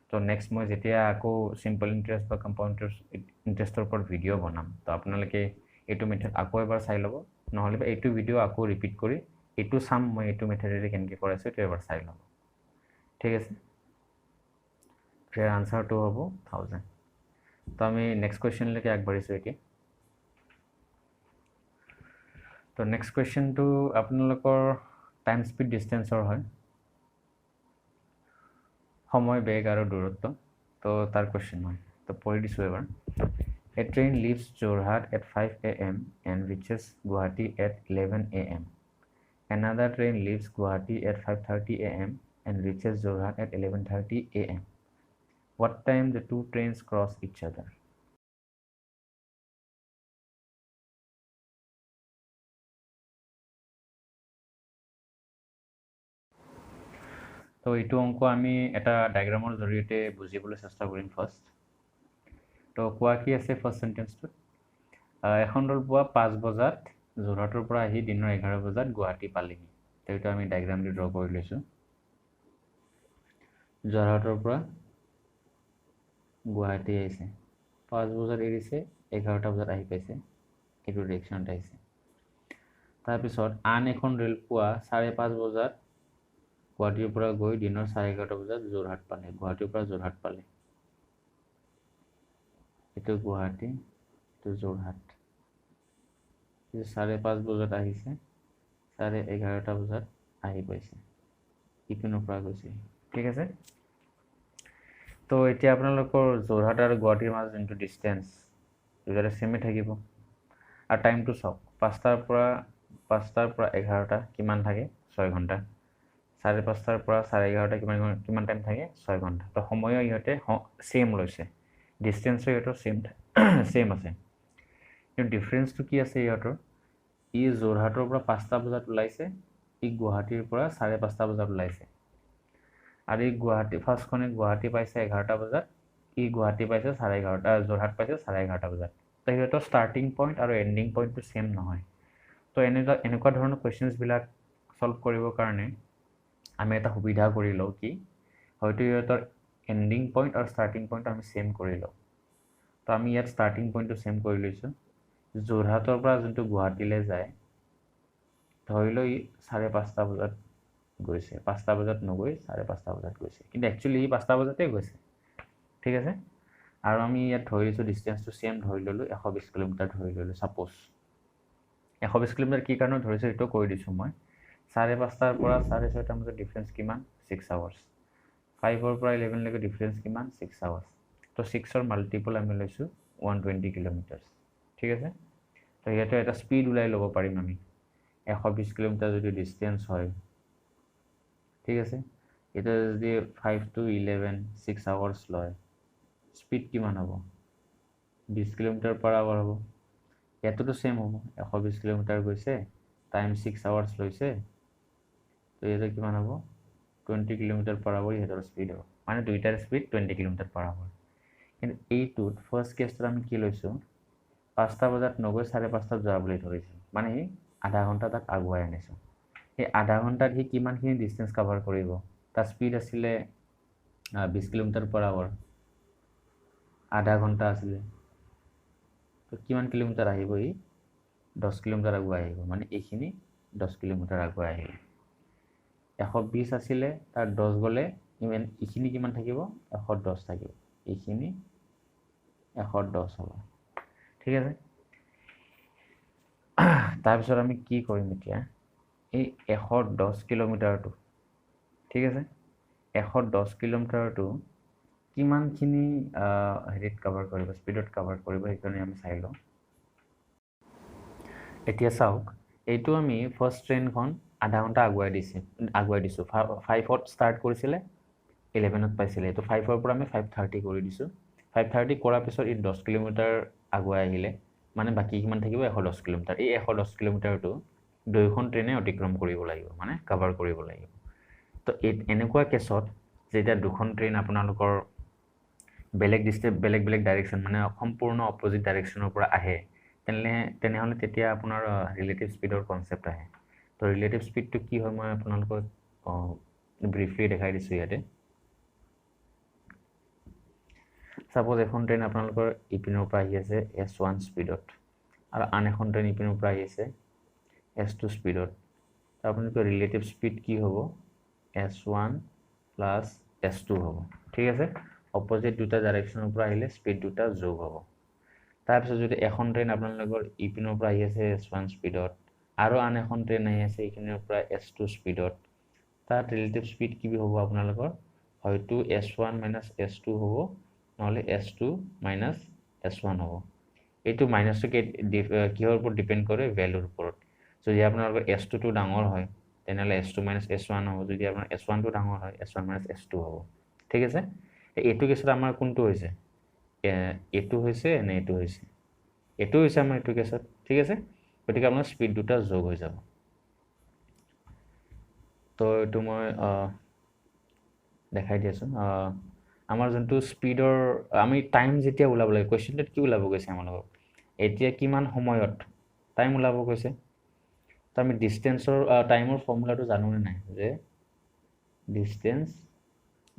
তো নেক্সট মই যেতিয়া আকৌ চিম্পল ইণ্টাৰেষ্ট বা কম্পাউণ্ড ইণ্টাৰেষ্টৰ ওপৰত ভিডিঅ' বনাম, তো আপোনালোকে এইটো মেথড আকৌ এবাৰ চাই ল'ব, নহ'লে বা এইটো ভিডিঅ' আকৌ ৰিপিট কৰি এইটো চাম মই এইটো মেথডেৰে কেনেকৈ কৰাইছোঁ এইটো এবাৰ চাই ল'ব, ঠিক আছে? ইয়াৰ আনচাৰটো হ'ব 1000। তো আমি নেক্সট কুৱেশ্যনলৈকে আগবাঢ়িছোঁ এতিয়া। তো নেক্সট কুৱেশ্যনটো আপোনালোকৰ টাইম স্পীড ডিষ্টেঞ্চৰ হয়, সময়, বেগ আৰু দূৰত্ব, তো তাৰ কুৱেশ্যন হয়। তো পঢ়ি দিছোঁ এবাৰ। A train leaves Jorhat at 5 AM and reaches Guwahati at 11 AM. Another train leaves Guwahati at 5:30 AM and reaches Jorhat at 11:30 AM. What time the two trains cross each other? তো এইটো অংক আমি এটা ডায়েগ্ৰামৰ জৰিয়তে বুজিবলৈ চেষ্টা কৰিম ফাৰ্ষ্ট। তো কোৱা কি আছে ফাৰ্ষ্ট চেণ্টেন্সটোত, এখন ৰেল পুৱা 5 বজাত যোৰহাটৰ পৰা আহি দিনৰ 11 বজাত গুৱাহাটী পালেহি। তো এইটো আমি ডায়েগ্ৰামটো ড্ৰ কৰি লৈছোঁ। যোৰহাটৰ পৰা গুৱাহাটী আহিছে, 5 বজাত এৰিছে, 11টা বজাত আহি পাইছে, এইটো ডিৰেকশ্যনত আহিছে। তাৰপিছত আন এখন ৰেল পুৱা 5:30 বজাত গুৱাহাটীৰ পৰা গৈ দিনৰ 11:30 বজাত যোৰহাট পালে, গুৱাহাটীৰ পৰা যোৰহাট পালে। এইটো গুৱাহাটী, এইটো যোৰহাট। 5:30 বজাত আহিছে, 11:30 বজাত আহি পাইছে, ইপিনৰ পৰা গৈছে, ঠিক আছে? তো এতিয়া আপোনালোকৰ যোৰহাট আৰু গুৱাহাটীৰ মাজত যোনটো ডিষ্টেঞ্চ দুয়োটাতে ছেমে থাকিব। আৰু টাইমটো চাওক, 5টাৰ পৰা 11টা কিমান থাকে, 6 ঘণ্টা। 5:30টাৰ পৰা 11:30 কিমান টাইম থাকে, 6 ঘণ্টা। তো সময়ো ইহঁতে ছেম লৈছে, ডিষ্টেঞ্চো ইহঁতৰ ছেম আছে। কিন্তু ডিফাৰেঞ্চটো কি আছে ইহঁতৰ, ই যোৰহাটৰ পৰা 5টা বজাত ওলাইছে, ই গুৱাহাটীৰ পৰা 5:30 বজাত ওলাইছে। আৰু ই গুৱাহাটী ফাৰ্ষ্টখনে গুৱাহাটী পাইছে 11টা বজাত, ই গুৱাহাটী পাইছে 11:30, যোৰহাট পাইছে 11:30 বজাত। তো সিহঁতৰ ষ্টাৰ্টিং পইণ্ট আৰু এণ্ডিং পইণ্টটো ছেম নহয়। তো এনেকুৱা ধৰণৰ কুৱেশ্যনছবিলাক ছল্ভ কৰিবৰ কাৰণে আমি এটা সুবিধা কৰি লওঁ কি, হয়তো ইহঁতৰ এণ্ডিং পইণ্ট আৰু ষ্টাৰ্টিং পইণ্টটো আমি ছেম কৰি লওঁ। তো আমি ইয়াত ষ্টাৰ্টিং পইণ্টটো ছেম কৰি লৈছোঁ। যোৰহাটৰ পৰা যোনটো গুৱাহাটীলৈ যায়, ধৰি লৈ ই 5:30 বজাত গৈছে, 5টা বজাত নগৈ 5:30 বজাত গৈছে, কিন্তু একচুৱেলি ই 5টা বজাতে গৈছে, ঠিক আছে? আৰু আমি ইয়াত ধৰি লৈছোঁ ডিষ্টেঞ্চটো ছেম ধৰি ল'লোঁ, 120 কিলোমিটাৰ ধৰি ল'লোঁ। ছাপ'জ 120 কিলোমিটাৰ কি কাৰণত ধৰিছোঁ সেইটো কৈ দিছোঁ মই। 5:30টাৰ পৰা 6:30টাৰ মাজত ডিফাৰেঞ্চ কিমান, 6 আৱাৰ্ছ। 5ৰ পৰা 11লৈকে ডিফাৰেঞ্চ কিমান, 6 আৱাৰ্ছ। তো 6ৰ মাল্টিপল আমি লৈছোঁ 120 কিলোমিটাৰ্ছ, ঠিক আছে? তো ইয়াতে এটা স্পীড ওলাই ল'ব পাৰিম আমি, 120 কিলোমিটাৰ যদি ডিষ্টেঞ্চ হয়, ঠিক আছে? এতিয়া যদি 5 to 11 6 hours লয়, স্পীড কিমান হ'ব, 20 কিলোমিটাৰ পাৰ আৱাৰ হ'ব। ইয়াতোতো ছেম হ'ব, 120 কিলোমিটাৰ গৈছে, টাইম 6 আৱাৰ্ছ লৈছে, তো ইয়াতে কিমান হ'ব, 20 কিলোমিটাৰ পাৰ আৱাৰ ইহঁতৰ স্পীড হ'ব, মানে দুইটাৰ স্পীড 20 কিলোমিটাৰ পাৰ আৱাৰ। কিন্তু এইটোত ফাৰ্ষ্ট কেছটোত আমি কি লৈছোঁ, 5টা বজাত নগৈ 5:30টাত যোৱা বুলি ধৰিছোঁ, মানে সি আধা ঘণ্টা তাক আগুৱাই আনিছোঁ। সেই আধা ঘণ্টাত সি কিমানখিনি ডিষ্টেঞ্চ কাভাৰ কৰিব, তাৰ স্পীড আছিলে 20 কিলোমিটাৰ পাৰ আৱাৰ, আধা ঘণ্টা আছিলে, তো কিমান কিলোমিটাৰ আহিব ই, 10 কিলোমিটাৰ আগুৱাই আহিব, মানে এইখিনি 10 কিলোমিটাৰ আগুৱাই আহিলে। 120 আছিলে, তাৰ 10 গ'লে ইমান, এইখিনি কিমান থাকিব? 110 থাকিব, এইখিনি 110 হ'ব। ঠিক আছে, তাৰপিছত আমি কি কৰিম এতিয়া? এই 110 কিলোমিটাৰটো, ঠিক আছে, 110 কিলোমিটাৰটো কিমানখিনি হেৰিত কাভাৰ কৰিব, স্পীডত কাভাৰ কৰিব, সেইকাৰণে আমি চাই লওঁ। এতিয়া চাওক, এইটো আমি ফাৰ্ষ্ট ট্ৰেইনখন আধা ঘণ্টা আগুৱাই দিছোঁ। 5ত ষ্টাৰ্ট কৰিছিলে, 11ত পাইছিলে। এইটো 5ৰ পৰা আমি 5:30 কৰি দিছোঁ। 5:30 কৰাৰ পিছত ই 10 কিলোমিটাৰ আগুৱাই আহিলে, মানে বাকী কিমান থাকিব? 110 কিলোমিটাৰ। এই 110 কিলোমিটাৰটো দুয়োখন ট্ৰেইনে অতিক্ৰম কৰিব লাগিব, মানে কাভাৰ কৰিব লাগিব। তো এই এনেকুৱা কেছত যেতিয়া দুখন ট্ৰেইন আপোনালোকৰ বেলেগ ডিষ্টেঞ্চ, বেলেগ বেলেগ ডাইৰেকশ্যন, মানে সম্পূৰ্ণ অপজিট ডাইৰেকশ্যনৰ পৰা আহে, তেনেহ'লে তেতিয়া আপোনাৰ ৰিলেটিভ স্পীডৰ কনচেপ্ট আহে। তো ৰিলেটিভ স্পীডটো কি হয় মই আপোনালোকক ব্ৰিফলি দেখাই দিছোঁ ইয়াতে। ছাপ'জ এখন ট্ৰেইন আপোনালোকৰ ইপিনৰ পৰা আহি আছে S1 স্পীডত, আৰু আন এখন ট্ৰেইন ইপিনৰ পৰা আহি আছে S2 স্পীডত। তো আপোনালোকৰ ৰিলেটিভ স্পীড কি হ'ব? S1 plus S2 হ'ব। ঠিক আছে, অপজিট দুটা ডাইৰেকশ্যনৰ পৰা আহিলে স্পীড দুটা যোগ হ'ব। তাৰপিছত যদি এখন ট্ৰেইন আপোনালোকৰ ইপিনৰ পৰা আহি আছে S1 স্পীডত, আৰু আন এখন ট্ৰেইন আহি আছে এইখিনিৰ পৰা S2 স্পীডত, তাত ৰিলেটিভ স্পীড কি হ'ব আপোনালোকৰ? হয়তো S1 minus S2 হ'ব, নহ'লে S2 minus S1 হ'ব। এইটো মাইনাছটো কিহৰ ওপৰত ডিপেণ্ড কৰে? ভেলুৰ ওপৰত। যদি আপোনালোকৰ S2টো ডাঙৰ হয়, তেনেহ'লে S2 minus S1 হ'ব। যদি আপোনাৰ S1টো ডাঙৰ হয়, S1 minus S2 হ'ব। ঠিক আছে, এইটো কেছত আমাৰ কোনটো হৈছে? এইটো হৈছে নে এইটো হৈছে? এইটো হৈছে আমাৰ এইটো কেছত। ঠিক আছে, গতিকে আপোনাৰ স্পীড দুটা যোগ হৈ যাব। তো এইটো মই দেখাই দি আছোঁ। আমাৰ যোনটো স্পীডৰ আমি টাইম যেতিয়া ওলাব লাগে, কুৱেশ্যনটোত কি ওলাব গৈছে আমালোকক? এতিয়া কিমান সময়ত টাইম ওলাব কৈছে। তো আমি ডিষ্টেঞ্চৰ টাইমৰ ফৰ্মুলাটো জানোনে নাই? যে ডিষ্টেঞ্চ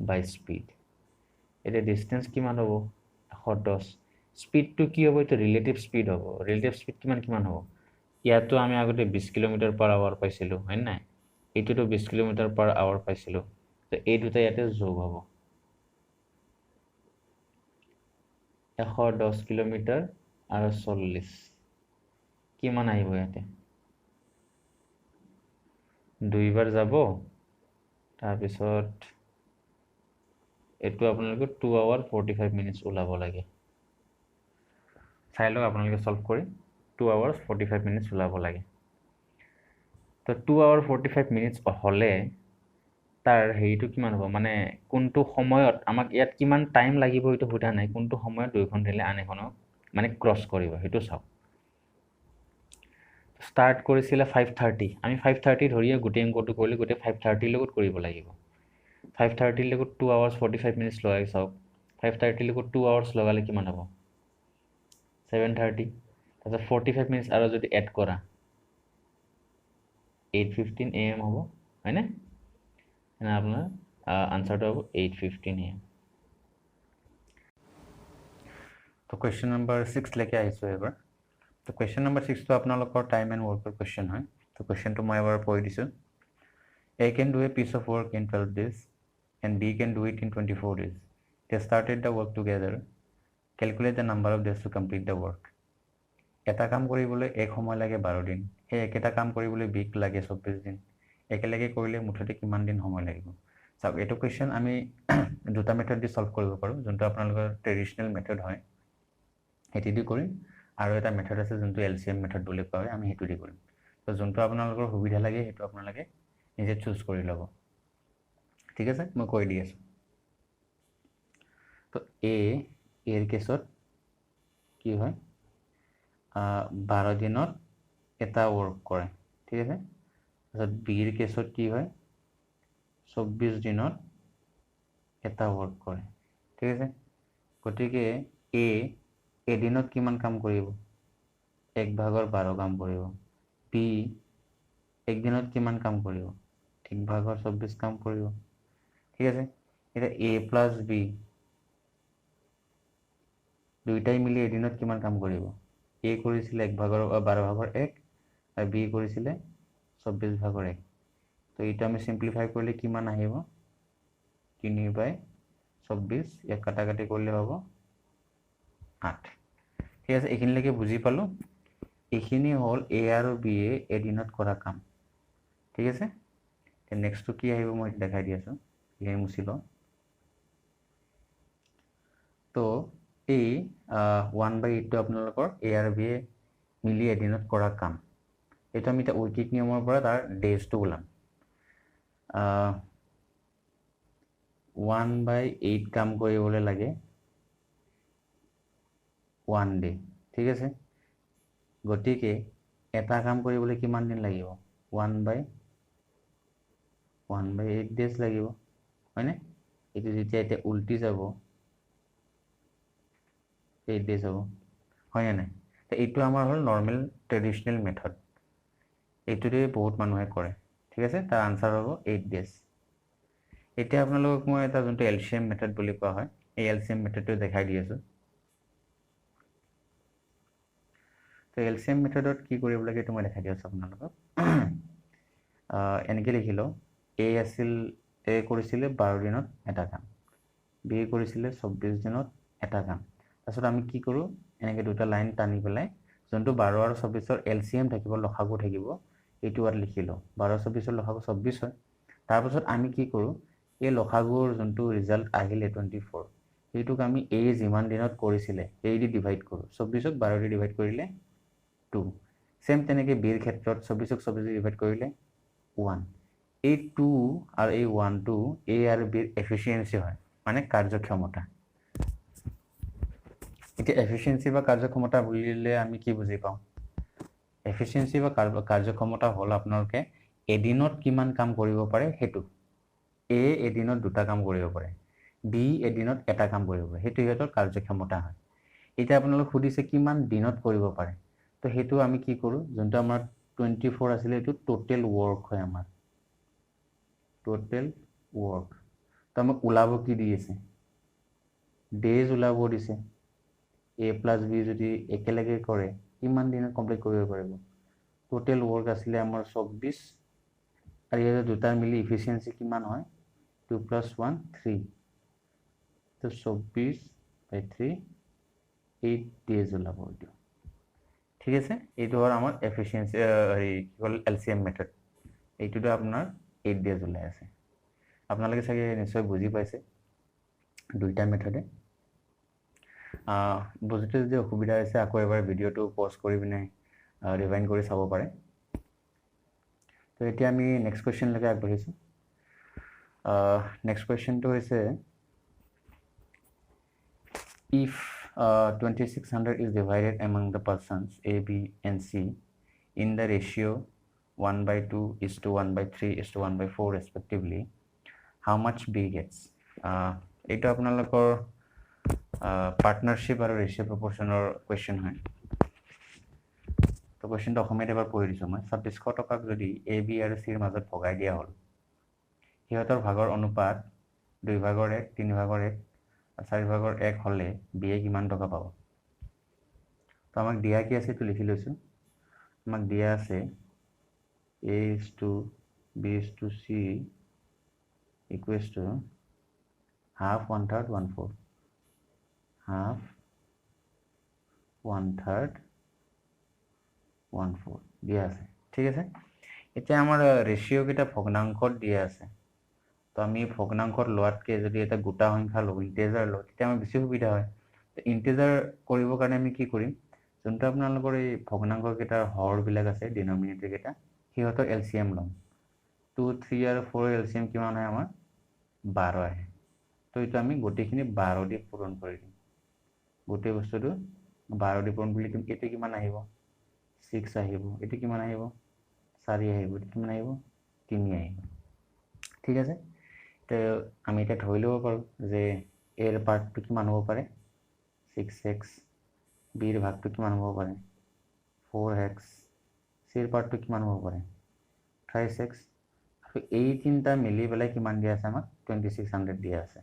বাই স্পীড। এতিয়া ডিষ্টেঞ্চ কিমান হ'ব? 110। স্পীডটো কি হ'ব? এইটো ৰিলেটিভ স্পীড হ'ব। ৰিলেটিভ স্পীড কিমান কিমান হ'ব? ইয়াতো আমি আগতে 20 কিলোমিটাৰ পাৰ আৱাৰ পাইছিলোঁ, হয় নাই? এইটোতো 20 কিলোমিটাৰ পাৰ আৱাৰ পাইছিলোঁ। তো এই দুটা ইয়াতে যোগ হ'ব, 110 কিলোমিটাৰ আৰু 40 কিমান আহিব ইয়াতে? দুইবাৰ যাব, তাৰপিছত এইটো আপোনালোকে 2 আৱাৰ 45 মিনিটছ ওলাব লাগে। চাই লওক আপোনালোকে চল্ভ কৰি, 2 আৱাৰ্ছ 45 মিনিটছ ওলাব লাগে। তো 2 আৱাৰ 45 মিনিটছ হ'লে তাৰ হেৰিটো কিমান হ'ব, মানে কোনটো সময়ত আমাক ইয়াত কিমান টাইম লাগিব এইটো সোধা নাই, কোনটো সময়ত দুইখন ৰেলে আন এখনক মানে ক্ৰছ কৰিব সেইটো চাওক। ষ্টাৰ্ট কৰিছিলে 5:30, আমি 5:30 ধৰিয়ে গোটেই অংকটো কৰিলোঁ, গোটেই 5:30ৰ লগত কৰিব লাগিব। 5:30ৰ লগত 2 আৱাৰ্ছ 45 মিনিটছ লগাই চাওক। 5:30ৰ লগত 2 আৱাৰ্ছ লগালে কিমান হ'ব? 7:30। তাৰপিছত 45 মিনিটছ আৰু যদি এড কৰা 8:15 AM হ'ব, হয়নে? তেনে আপোনাৰ আনচাৰটো হ'ব 8:15 AM।
তো কুৱেশ্যন নম্বৰ 6লৈকে আহিছোঁ এইবাৰ। তো কুৱেশ্যন নম্বৰ 6টো আপোনালোকৰ টাইম এণ্ড ৱৰ্কৰ কুৱেশ্যন হয়। তো কুৱেশ্যনটো মই এবাৰ পঢ়ি দিছোঁ। A can do a piece of work in 12 days and B can do it in 24 days. They started the work together. Calculate the number of days to complete the work. এটা কাম কৰিবলৈ এক সময় লাগে 12 দিন, সেই একেটা কাম কৰিবলৈ বিক লাগে 24 দিন। একেলগে কৰিলে মুঠতে কিমান দিন সময় লাগিব? চাওক, এইটো কুৱেশ্যন আমি দুটা মেথড দি ছল্ভ কৰিব পাৰোঁ। যোনটো আপোনালোকৰ ট্ৰেডিশ্যনেল মেথড হয় সেইটো দি কৰিম, আৰু এটা মেথড আছে যোনটো LCM method বুলি কোৱা হয়, আমি সেইটো দি কৰিম। তো যোনটো আপোনালোকৰ সুবিধা লাগে সেইটো আপোনালোকে নিজে চুজ কৰি ল'ব। ঠিক আছে, মই কৈ দি আছোঁ। তো এৰ কেছত কি হয়, 12 দিনত এটা ৱৰ্ক কৰে। ঠিক আছে, তাৰপিছত বিৰ কেছত কি হয়, 24 দিনত এটা ৱৰ্ক কৰে। ঠিক আছে, গতিকে এ এদিনত কিমান কাম কৰিব? 1/12 কাম কৰিব। বি একদিনত কিমান কাম কৰিব? 1/24 কাম কৰিব। ঠিক আছে, এতিয়া এ প্লাছ বি দুইটাই মিলি এদিনত কিমান কাম কৰিব? এ কৰিছিলে এক ভাগৰ 12 ভাগৰ 1 আৰু বি কৰিছিলে 24 ভাগৰ 1। তো এইটো আমি চিম্প্লিফাই কৰিলে কিমান আহিব, 3/24, ইয়াক কাটা কাটি কৰিলে হ'ব 8। ঠিক আছে, এইখিনিলৈকে বুজি পালোঁ। এইখিনি হ'ল এ আৰু বি এ এদিনত কৰা কাম। ঠিক আছে, নেক্সটটো কি আহিব মই দেখাই দি আছোঁ, এইখিনি মুচি লওঁ। তো এই 1/8টো আপোনালোকৰ এ আৰু বি এ মিলি এদিনত কৰা কাম। এইটো আমি এতিয়া ঐকিক নিয়মৰ পৰা তাৰ ডেজটো ওলাম। 1/8 কাম কৰিবলৈ লাগে 1 ডে। ঠিক আছে, গতিকে এটা কাম কৰিবলৈ কিমান দিন লাগিব, 1/8 ডেজ লাগিব, হয়নে? এইটো যেতিয়া এতিয়া উল্টি যাব 8 ডেজ হ'ব, হয়নে নাই? এইটো আমাৰ হ'ল নৰ্মেল ট্ৰেডিশ্যনেল মেথড, এইটোৰে বহুত মানুহে কৰে। ঠিক আছে, তাৰ আনচাৰ হ'ব 8 ডেজ। এতিয়া আপোনালোকক মই এটা যোনটো এলচিএম মেথড বুলি কোৱা হয়, এই এলচিএম মেথডটো দেখাই দি আছোঁ। তো এলচিএম মেথডত কি কৰিব লাগে এইটো মই দেখাই দি আছোঁ আপোনালোকক। এনেকৈ লিখি লওঁ, এ আছিল, এ কৰিছিলে 12 দিনত এটা কাম, বি কৰিছিলে 24 দিনত এটা কাম। তাৰপিছত আমি কি কৰোঁ, এনেকৈ দুটা লাইন টানি পেলাই যোনটো 12 আৰু 24ৰ এলচিএম থাকিব, লসাগু থাকিব, এইটো ইয়াত লিখি লওঁ। 12 24ৰ লসাগু 24 হয়। তাৰপাছত আমি কি কৰোঁ, এই লসাগুৰ যোনটো ৰিজাল্ট আহিলে 24, সেইটোক আমি এই যিমান দিনত কৰিছিলে সেই দি ডিভাইড কৰোঁ। 24ক 12 দি ডিভাইড কৰিলে 2। চেম তেনেকৈ বিৰ ক্ষেত্ৰত 24ক 24 দি ডিভাইড কৰিলে 1। এই 2 আৰু এই 1টো এ আৰু বিৰ এফিচিয়েঞ্চি হয়, মানে কাৰ্যক্ষমতা। এতিয়া এফিচিয়েঞ্চি বা কাৰ্যক্ষমতা বুলিলে আমি কি বুজি পাওঁ? এফিচিয়েঞ্চি বা কাৰ্যক্ষমতা হ'ল আপোনালোকে এদিনত কিমান কাম কৰিব পাৰে সেইটো। এ এদিনত 2টা কাম কৰিব পাৰে, বি এদিনত 1টা কাম কৰিব পাৰে, সেইটো সিহঁতৰ কাৰ্যক্ষমতা হয়। এতিয়া আপোনালোক সুধিছে কিমান দিনত কৰিব পাৰে, তো সেইটো আমি কি কৰোঁ, যোনটো আমাৰ 24 আছিলে এইটো টোটেল ৱৰ্ক হয় আমাৰ, টোটেল ৱৰ্ক। তো আমাক ওলাব কি দি আছে, ডেজ ওলাব দিছে। এ প্লাছ বি যদি একেলগে কৰে কিমান দিনত কমপ্লিট কৰিব পাৰিব। টোটেল ৱৰ্ক আছিলে আমাৰ 24 আৰু ইয়াতে দুটাৰ মিলি ইফিচিয়েঞ্চি কিমান হয়, 2 + 1 3। তো 24/3 8 ডেজ ওলাব এইটো। ঠিক আছে, এইটো হ'ল আমাৰ এফিচিয়েঞ্চি, হেৰি কি হ'ল এলচিএম মেথড। এইটোতো আপোনাৰ 8 ডেজ ওলাই আছে। আপোনালোকে চাগে নিশ্চয় বুজি পাইছে দুইটা মেথডে। বুজোতে যদি অসুবিধা হৈছে আকৌ এবাৰ ভিডিঅ'টো পজ কৰি পিনে ৰিভাইণ্ড কৰি চাব পাৰে। তো এতিয়া আমি নেক্সট কুৱেশ্যনলৈকে আগবাঢ়িছোঁ। নেক্সট কুৱেশ্যনটো হৈছে if 2600 is divided among the persons A, B and C in the ratio 1/2:1/3:1/4 respectively, how much B gets? এইটো আপোনালোকৰ পাৰ্টনাৰশ্বিপ আৰু ৰেচিঅ' প্ৰপৰ্চনৰ কুৱেশ্যন হয়। তো কুৱেশ্যনটো অসমীয়াত এবাৰ পঢ়ি দিছোঁ মই। 2600 টকাক যদি এ, বি আৰু চিৰ মাজত ভগাই দিয়া হ'ল, সিহঁতৰ ভাগৰ অনুপাত 2/1, 3/1 আৰু 4/1 হ'লে বি এ কিমান টকা পাব? তো আমাক দিয়া কি আছে এইটো লিখি লৈছোঁ। আমাক দিয়া আছে A is to B is to C equals to half 1/3 1/4, half 1/3 1/4 দিয়া আছে। ঠিক আছে, এতিয়া আমাৰ ৰেচিঅ'কেইটা ভগ্নাংশত দিয়া আছে। তো আমি ভগ্নাংশত লোৱাতকৈ যদি এটা গোটা সংখ্যা লওঁ, ইণ্টেজাৰ লওঁ, তেতিয়া আমাৰ বেছি সুবিধা হয়। ইণ্টেজাৰ কৰিবৰ কাৰণে আমি কি কৰিম, যোনটো আপোনালোকৰ এই ভগ্নাংশকেইটাৰ হৰবিলাক আছে, ডিনমিনেটৰকেইটা, সিহঁতৰ এলচিএম ল'ম। 2, 3 আৰু 4 এলচিএম কিমান হয় আমাৰ, 12 আহে। তো এইটো আমি গোটেইখিনি 12 দি পূৰণ কৰি দিম। গোটেই বস্তুটো 12 দি পূৰণ কৰি দিম। এইটো কিমান আহিব, 6 আহিব। এইটো কিমান আহিব, 4 আহিব। এইটো কিমান আহিব, 3 আহিব। ঠিক আছে, তো আমি এতিয়া ধৰি ল'ব পাৰোঁ যে এৰ পাৰ্টটো কিমান হ'ব পাৰে, 6x, বিৰ ভাগটো কিমান হ'ব পাৰে, 4x, চিৰ পাৰ্টটো কিমান হ'ব পাৰে, 3x। আৰু এই তিনিটা মিলি পেলাই কিমান দিয়া আছে আমাক, 2600 দিয়া আছে।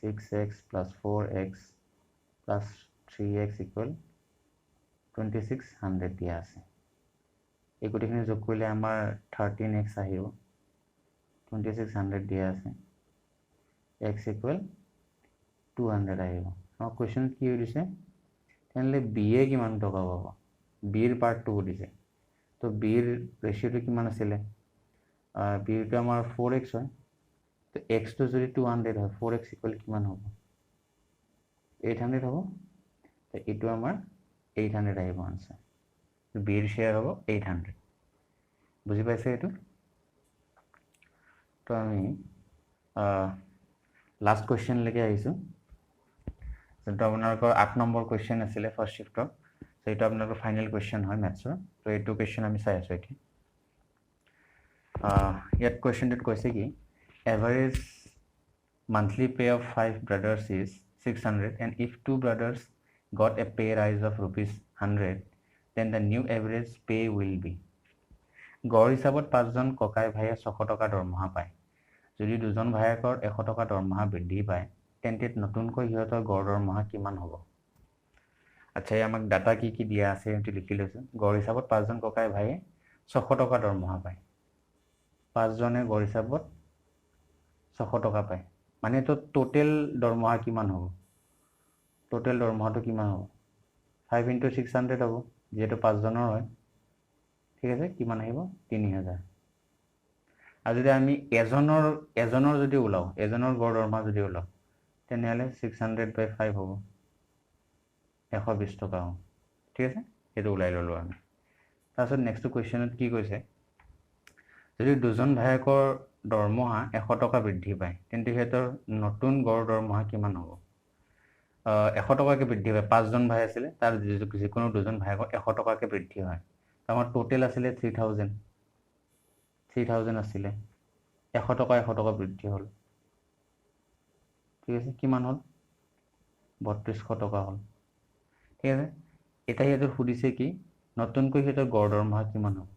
6x + 4x + 3x equal 2600 দিয়া আছে। এই গোটেইখিনি যোগ কৰিলে আমাৰ 13x আহিব, 2600 দিয়া আছে, এক্স ইকুৱেল 200 আহিব। আমাক কুৱেশ্যনত কি সুধিছে? তেনেহ'লে বি এ কিমান টকা পাব? বিৰ পাৰ্টটো সুধিছে। তো বিৰ ৰেচিঅ'টো কিমান আছিলে? বিৰটো আমাৰ 4x হয়। তো এক্সটো যদি 200 হয়, 4x equal কিমান হ'ব? 800 হ'ব। তো এইটো আমাৰ 800 আহিব আনচাৰ। বিৰ শ্বেয়াৰ হ'ব 800। বুজি পাইছে এইটো? তো আমি লাষ্ট কুৱেশ্যনলৈকে আহিছোঁ, যোনটো আপোনালোকৰ 8 নম্বৰ কুৱেশ্যন আছিলে ফাৰ্ষ্ট শ্বিফ্টৰ। চ' এইটো আপোনালোকৰ ফাইনেল কুৱেশ্যন হয় মেথছৰ। ত' এইটো কুৱেশ্যন আমি চাই আছোঁ এতিয়া। ইয়াত কুৱেশ্যনটোত কৈছে কি, average monthly pay of 5 brothers is 600 and if 2 brothers got a pay rise of rupees 100, then the new average pay will be. গড় হিচাপত 5জন ককাই ভাইয়ে 600 টকা দৰমহা পায়। যদি দুজন ভায়েকৰ 100 টকা দৰমহা বৃদ্ধি পায়, তেন্তে নতুনকৈ সিহঁতৰ গড় দৰমহা কিমান হ'ব? আচ্ছা, এই আমাক ডাটা কি কি দিয়া আছে সেইটো লিখি লৈছোঁ। গড় হিচাপত 5জন ককাই ভাইয়ে 600 টকা দৰমহা পায়। 5জনে গড় হিচাপত 600 টকা পায়, মানে তো টোটেল দৰমহা কিমান হ'ব? টোটেল দৰমহাটো কিমান হ'ব? 5 ইণ্টু 600 হ'ব, যিহেতু 5জনৰ হয়। ঠিক আছে, কিমান আহিব? 3000। আৰু যদি আমি এজনৰ যদি ওলাওঁ, এজনৰ গড় দৰমহা যদি ওলাওঁ, তেনেহ'লে 600 বাই 5 হ'ব, 120 টকা হ'ব। ঠিক আছে, সেইটো ওলাই ল'লোঁ আমি। তাৰপিছত নেক্সটটো কুৱেশ্যনত কি কৈছে? যদি দুজন ভায়েকৰ দৰমহা 100 টকা বৃদ্ধি পায়, তেন্তে সিহঁতৰ নতুন গড় দৰমহা কিমান হ'ব? 100 টকাকৈ বৃদ্ধি পায়। 5জন ভাই আছিলে, তাৰ যিকোনো দুজন ভায়েকৰ 100 টকাকৈ বৃদ্ধি হয়। আমাৰ টোটেল আছিলে 3000, 3000 আছিলে, 100 টকা 100 টকা বৃদ্ধি হ'ল। ঠিক আছে, কিমান হ'ল? 3200 টকা হ'ল। ঠিক আছে, এতিয়া সিহঁতৰ সুধিছে কি, নতুনকৈ সিহঁতৰ গড় দৰমহা কিমান হ'ব?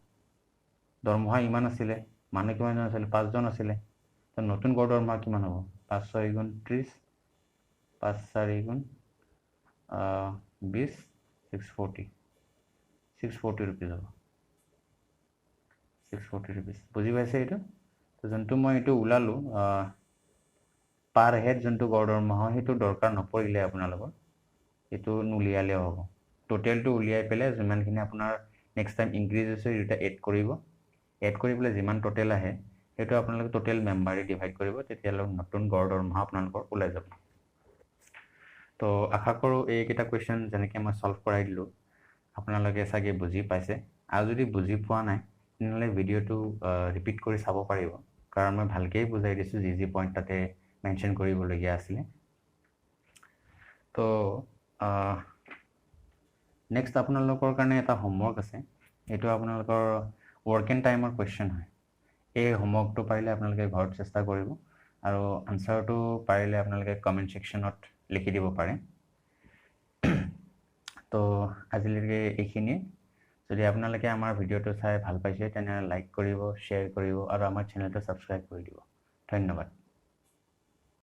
দৰমহা ইমান আছিলে, মানুহ কিমানজন আছিলে? 5জন আছিলে। তো নতুন গড় দৰমহা কিমান হ'ব? 5 6 গুণ 30, 5 4 গুণ 20, 640, 640 rupees হ'ব, 640 ৰুপিজ। বুজি পাইছে এইটো? তো যোনটো মই এইটো ওলালোঁ, পাৰ হেড যোনটো গড় দৰমহা, সেইটো দৰকাৰ নপৰিলে আপোনালোকৰ, এইটো নুলিয়ালেও হ'ব। টোটেলটো উলিয়াই পেলাই যিমানখিনি আপোনাৰ নেক্সট টাইম ইনক্ৰিজ হৈছে, দুটা এড কৰিব। এড কৰি পেলাই যিমান টোটেল আহে, সেইটো আপোনালোকে টোটেল মেম্বাৰে ডিভাইড কৰিব, তেতিয়াহ'লে নতুন গড় দৰমহা আপোনালোকৰ ওলাই যাব। তো আশা কৰোঁ এইকেইটা কুৱেশ্যন যেনেকৈ মই ছল্ভ কৰাই দিলোঁ, আপোনালোকে চাগে বুজি পাইছে। আৰু যদি বুজি পোৱা নাই, তেনেহ'লে ভিডিঅ'টো ৰিপিট কৰি চাব পাৰিব, কাৰণ মই ভালকৈয়ে বুজাই দিছোঁ যি যি পইণ্ট তাতে মেনশ্যন কৰিবলগীয়া আছিলে। তো নেক্সট আপোনালোকৰ কাৰণে এটা হোমৱৰ্ক আছে। এইটো আপোনালোকৰ ৱৰ্ক এণ্ড টাইমৰ কুৱেশ্যন হয়। এই হোমৱৰ্কটো পাৰিলে আপোনালোকে ঘৰত চেষ্টা কৰিব আৰু আনচাৰটো পাৰিলে আপোনালোকে কমেণ্ট ছেকশ্যনত লিখি দিব পাৰে। তো আজিলৈকে এইখিনিয়ে। যদি আপোনালোকে আমাৰ ভিডিঅ'টো চাই ভাল পাইছে, তেনেহ'লে লাইক কৰিব, শ্বেয়াৰ কৰিব আৰু আমাৰ চেনেলটো ছাবস্ক্ৰাইব কৰি দিব। ধন্যবাদ।